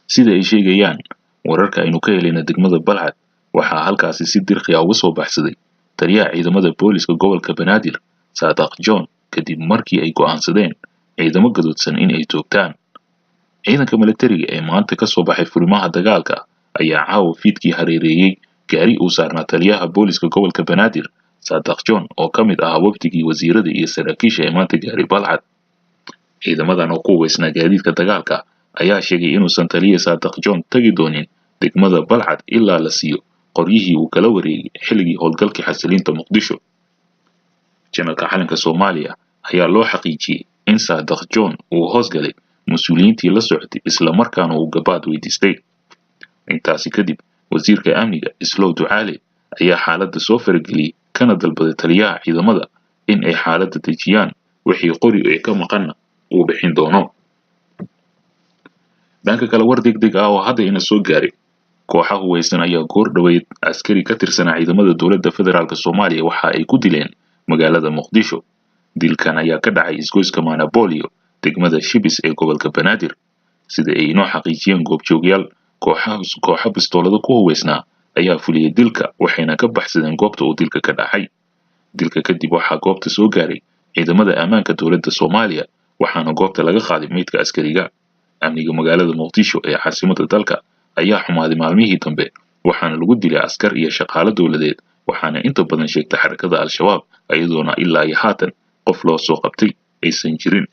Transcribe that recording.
Sida ay sheegayaan wararka aynu ka helayna degmada Balcad, waxaa halkaasi si dirqi ah uga soo baxsaday taliyaha ciidamada booliska gobolka Banaadir, Saadaq John, kadib markii ay go'aansadeen ciidamo gadoodsan in ay toogtaan. Ciidanka milatariga ee maanta ka soo baxay furimaha dagaalka ayaa caawa fiidkii hareereeyey gaari uu saarnaa taliyaha booliska gobolka Banaadir, Saadaq John, oo ka mid ahaa wafdigii wasiirada iyo saraakiisha ee maanta gaaray Balcad. Ciidamadan oo ku hubeysnaa gaadiidka dagaalka ayaa sheegay inuusan taliya Saadaq John tagi doonin degmada Balcad ilaa la siiyo qoryihii uu kala wareegay xilligii howlgalkii xasilinta Muqdisho. Janalka Calanka Soomaaliya ayaa loo xaqiijiyey in Saadaq John uu hoos galay mas-uuliyiintii la socotay, islamarkaana uu gabaad weydiistay. Intaasi kadib wasiirka amniga Islow Ducaale ayaa xaaladda soo farageliyey, kana dalbaday taliyaha ciidamada in ay xaaladda dejiyaan, wixii qori ee ka maqanna uu bixin doono. Dhanka kale, war degdeg ah oo hadda ina soo gaaray: kooxa huweysan ayaa goor dhoweyd askari ka tirsanaa ciidamada dowladda federaalk Soomaaliya waxa ay ku dileen magaalada Muqdisho. Dilkan ayaa ka dhacay isgoyska Manabolio, degmada Shibis ee gobolka Banaadir. Sida ay inoo xaqiijiyeen goobjoogyaal, kooxa bistoolado ku huweysnaa ayaa fuliyey dilka, waxayna ka baxsadeen goobta uu dilka ka dhacay. Dilka kadib waxaa goobta soo gaaray ciidamada ammaanka dowladda Soomaaliya, waxaana goobta laga qaaday meydka askariga. Amniga magaalada Muqdisho ee caasimada dalka ayaa xumaaday maalmihii dambe, waxaana lagu dilay askar iyo shaqaalo dowladeed, waxaana inta badan sheegtay xarakada Al-Shabaab, iyadoona ilaa iyo haatan qof loo soo qabtay aysan jirin.